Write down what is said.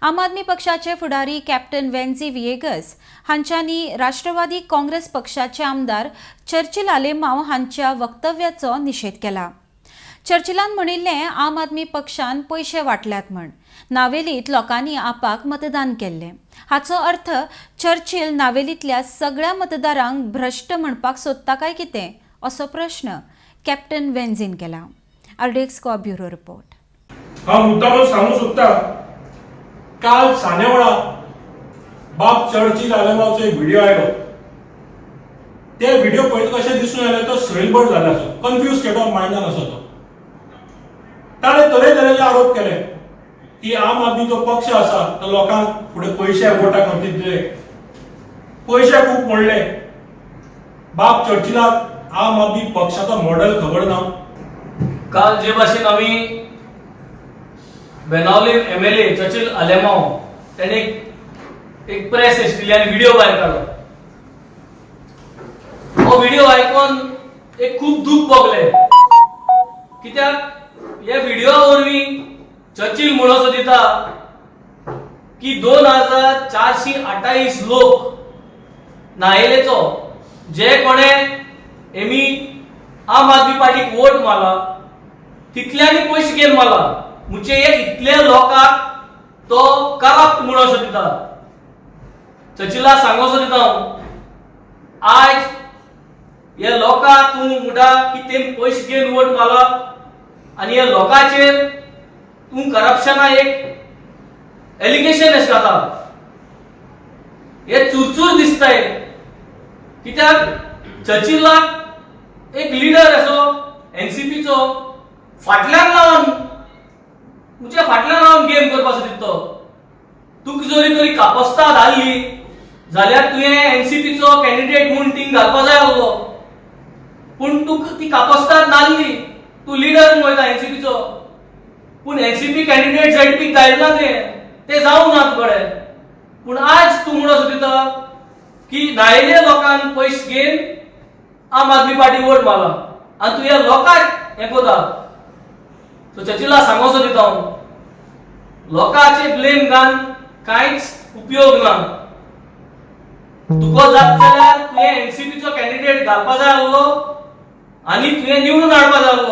आम आदमी पक्षाचे फुडारी कॅप्टन वेन्झी व्हिएगस हांच्यांनी राष्ट्रवादी काँग्रेस पक्षाचे आमदार चर्चिल आलेमाव हांच्या वक्तव्याचो निशेध केला. चर्चिलान म्हणिल्लें, आम आदमी पक्षान पयशे वाटल्यात म्हण नावेलीत लोकांनी आपाक मतदान केल्लें. हाचो अर्थ चर्चिल नावेलींतल्या सगळ्या मतदारांक भ्रश्ट म्हणपाक सोदता काय कितें, असो प्रश्न कॅप्टन वेन्झीन केला. RDX Goa bureau report. हांव मुद्दामून सांगूंक सोदता, काल सानेवडा बाब चर्चिल आलेमावचो एक व्हिडिओ आयलो. ते व्हिडिओ पळयत कशें दिसून आयलें, तो सैलबट जाल्लो आसा, कन्फ्यूज स्टेट ऑफ मायंडान आसा तो. ताणें तरेतरेचे आरोप केले की आम आदमी जो पक्ष आसा तो लोकांक फुडें पयशे वोटा खातीर दिले, पयशे खूब मोडले. बाब चर्चिलाक आम आदमी पक्षाचो मॉडेल खबर ना? काल जे भाशेन आमी बेनावलीम एमएलए चर्चिल आलेमाव त्याने एक प्रेस दिली आनी व्हिडिओ भायर काडलो. हो व्हिडिओ आयकोन एक खूब दूख भोगले, कित्याक हे व्हिडिओ वरवीं चर्चिल म्हणून दिता की 2428 लोक नायलेचो जे कोणे एमी आम आदमी पार्टीक वोट मारला, तितल्यांनी पयशे घेवन मारला. म्हणजे हे इतले लोकांक तो करप्ट म्हणून असो दिता. चर्चिला सांगोसो दिता हांव, आयज हे लोकांक तूं म्हणटा की ते पयशे घेवन वोट मारला आनी ह्या लोकांचेर तूं करप्शना एक एलिगेशन अशें घाता. हे चुरचूर दिसताय, कित्याक चर्चिलाक एक लिडर असो एनसीपीचो फाटल्यान रावन, तुमच्या फाटल्यान रावन गेम करपाचो दिता तो. तुका जरी तरी कापस्ताद हाडली जाल्यार तुवें एनसीपीचो कॅन्डिडेट म्हूण थिंग घालपा जाय आहलो, पूण तुका ती कापस्ताद नासली. तूं लिडर म्हूण वयता एनसीपीचो, पूण एनसीपी कॅन्डिडेट झेडपीक घायला ना, तुवें ते जावंक ना तुकडे. पूण आज तूं म्हणून दिता की नायले लोकांक पयशे घेवन आम आदमी पार्टी वोट मारला आनी तूं ह्या लोकांक हें करता. सो चर्चिला सांगोसो दिता हांव, लोकांचे ब्लेम घालून कांयच उपयोग ना. तुका जाता जाल्यार तुवें एनसीपीचो कॅन्डिडेट घालपा जाय आहलो आनी तुवें निवडून हाडपा जाय आहलो.